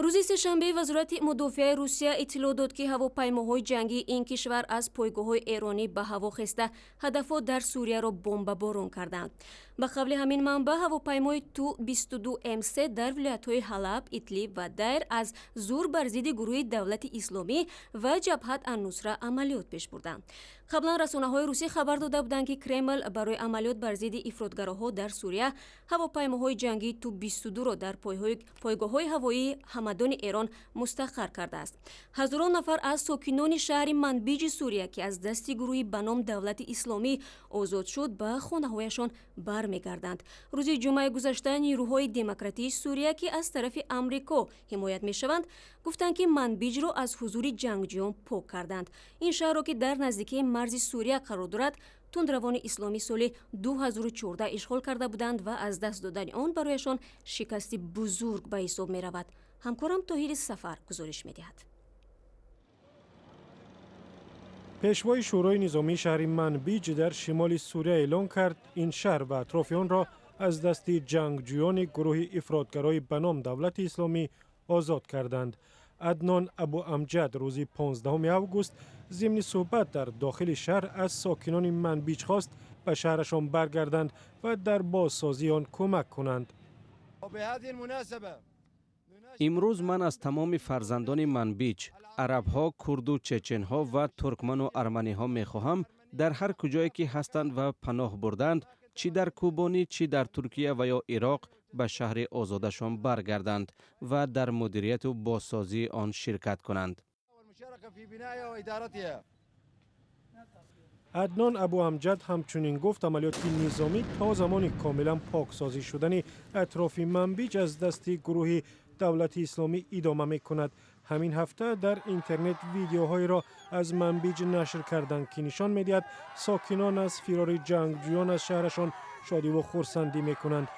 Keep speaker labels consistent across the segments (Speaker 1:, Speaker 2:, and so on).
Speaker 1: Рӯзи сешанбе Вазорати мудофиаи Русия иттилоъ дод, ки ҳавопаймоҳои ҷангии ин кишвар аз пойгоҳҳои эронӣ ба ҳаво хеста, ҳадафҳо дар Сурияро бомбаборон карданд. Ба қавли ҳамин манбаъ, ҳавопаймои Ту 22 МС дар вилоятҳои Ҳалаб, Идлиб ва Дайр аз Зур бар зидди гурӯҳи Давлати Исломӣ ва Ҷабҳат Аннусра амалиёт пеш бурданд. Қаблан расонаҳои русӣ хабар дода буданд, ки Кремл барои амалиёт бар зидди ифротгароҳо дар Сурия ҳавопаймоҳои ҷангии Ту 22-ро дар пойгоҳҳои ҳавоии Ҳамадони Эрон мустақар кардааст. Ҳазорон нафар аз сокинони шаҳри Манбиҷи Сурия, ки аз дасти гурӯҳи ба ном Давлати Исломӣ озод шуд, ба хонаҳояшон бармегарданд. Рӯзи ҷумъаи гузашта нирӯҳои демократии Сурия, ки аз тарафи Амрико ҳимоят мешаванд, гуфтанд, ки Манбиҷро аз ҳузури ҷангҷӯён пок карданд. Ин шаҳрро, ки дар наздикии марзи Сурия қарор дорад, тундравони исломӣ соли 2014 ишғол карда буданд ва аз даст додани он барояшон шикасти бузург ба ҳисоб меравад. Ҳамкорам Тоҳири Сафар гузориш медиҳад.
Speaker 2: Пешвои Шӯрои низомии шаҳри Манбиҷ дар шимоли Сурия эълон кард, ин шаҳр ва атрофи онро аз дасти ҷангҷӯёни гурӯҳи ифротгарои ба ном Давлати Исломӣ озод карданд. Аднон Абу Амҷад рӯзи 15 август зимни суҳбат дар дохили шаҳр аз сокинони Манбиҷ хост, ба шаҳрашон баргарданд ва дар бозсозии он кӯмак кунанд.
Speaker 3: Имрӯз ман аз тамоми фарзандони Манбиҷ, арабҳо, курду чеченҳо ва туркману арманиҳо мехоҳам, дар ҳар куҷое ки ҳастанд ва паноҳ бурданд, чӣ дар Кубонӣ, чӣ дар Туркия ва ё Ироқ, ба шаҳри озодашон баргарданд ва дар мудирияту бозсозии он ширкат кунанд.
Speaker 2: Аднон Абу Амҷад ҳамчунин гуфт, амалиёти низомӣ то замони комилан поксозӣ шудани атрофи Манбиҷ аз дасти гурӯҳи Давлати Исломӣ идома мекунад. Ҳамин ҳафта дар интернет видеоҳоеро аз Манбиҷ нашр карданд, ки нишон медиҳад, сокинон аз фирори ҷангҷӯён аз шаҳрашон шодиву хурсандӣ мекунанд.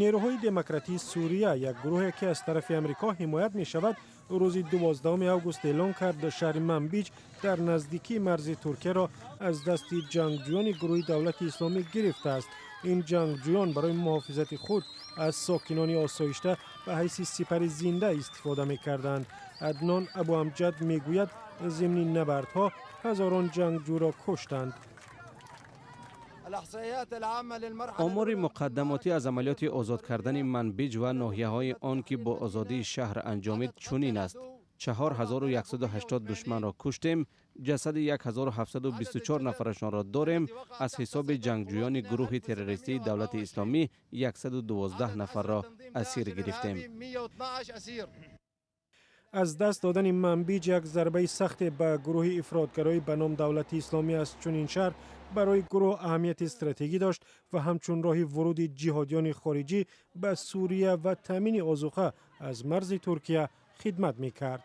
Speaker 2: Нерӯҳои демократии Сурия, як гурӯҳе ки аз тарафи Амрико ҳимоят мешавад, рӯзи 12 август эълон кард, шаҳри Манбиҷ дар наздикии марзи Туркияро аз дасти ҷангҷӯёни гурӯҳи Давлати Исломӣ гирифтааст. Ин ҷангҷӯён барои муҳофизати худ аз сокинони осоишта ба ҳайси сипари зинда истифода мекарданд. Аднон Абу Амҷад мегӯяд, зимни набардҳо ҳазорон ҷангҷӯро куштанд.
Speaker 3: Омори муқаддамотӣ аз амалиёти озод кардани Манбиҷ ва ноҳияҳои он, ки бо озодии шаҳр анҷомид, чунин аст: 4180 душманро куштем, ҷасади 1724 нафарашонро дорем. Аз ҳисоби ҷангҷӯёни гурӯҳи террористии Давлати Исломӣ 112 нафарро асир гирифтем.
Speaker 2: Аз даст додани Манбиҷ як зарбаи сахте ба гурӯҳи ифротгароӣ ба ном Давлати Исломӣ аст, чун ин шаҳр барои гурӯҳ аҳамияти стратегӣ дошт ва ҳамчун роҳи вуруди ҷиҳодиёни хориҷӣ ба Сурия ва таъмини озуқа аз марзи Туркия хидмат мекард.